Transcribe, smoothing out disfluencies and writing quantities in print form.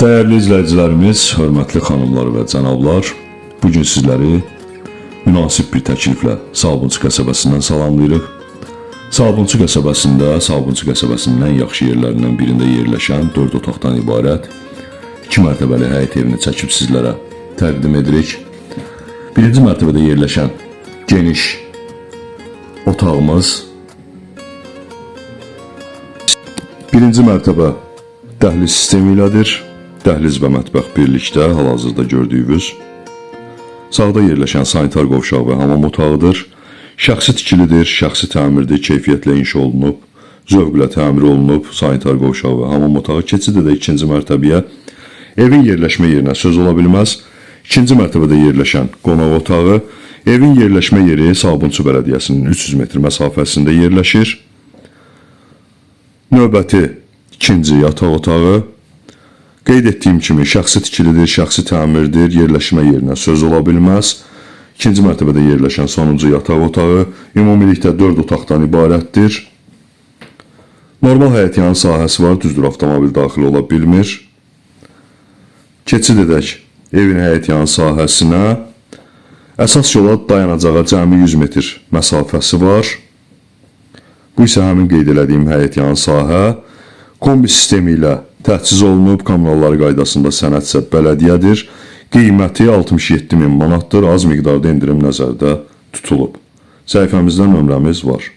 Dəyərli izləyicilərimiz, hörmətli xanımlar və cənablar, bu gün sizləri münasib bir təkliflə Sabunçu qəsəbəsindən salamlayırıq. Sabunçu qəsəbəsində, Sabunçu qəsəbəsinin ən yaxşı yerlərindən birində yerləşən 4 otaqdan ibarət 2 mərtəbəli həyət evini çəkib sizlərə təqdim edirik. Birinci mərtəbədə yerləşən geniş otağımız, birinci mərtəbə dəhliz sistemi ilədir. Dəhliz və mətbəx birlikdə hal-hazırda gördüyünüz. Sağda yerləşən sanitar qovşaq və hamam otağıdır. Şəxsi tikilidir, şəxsi təmirdir, keyfiyyətlə inşa olunub, zövqlə təmir olunub, sanitar qovşaq və hamam otağı. Keçid edək ikinci mərtəbəyə. Evin yerləşmə yerinə söz ola bilməz. İkinci mərtəbədə yerləşən qonaq otağı, evin yerləşmə yeri Sabunçu Bələdiyyəsinin 300 metr məsafəsində yerləşir. Növbəti ikinci yataq otağı. Qeyd etdiyim kimi şəxsi tikilidir, şəxsi təmirdir, yerləşmə yerinə söz ola bilməz. İkinci mərtəbədə yerləşən sonuncu yataq otağı ümumilikdə 4 otaqdan ibarətdir. Normal həyətyanı sahəsi var, düzdür, avtomobil daxil ola bilmir. Keçid edək evin həyətyanı sahəsinə. Əsas yola dayanacağa cəmi 100 metr məsafəsi var. Bu isə həmin qeyd elədiyim həyətyanı sahə. Kombi sistemi ilə təchiz olunub, kommunalları qaydasında sənəd isə bələdiyyədir. Qiyməti 67 min manatdır, az miqdarda endirim nəzərdə tutulub. Səhifəmizdə nömrəmiz var.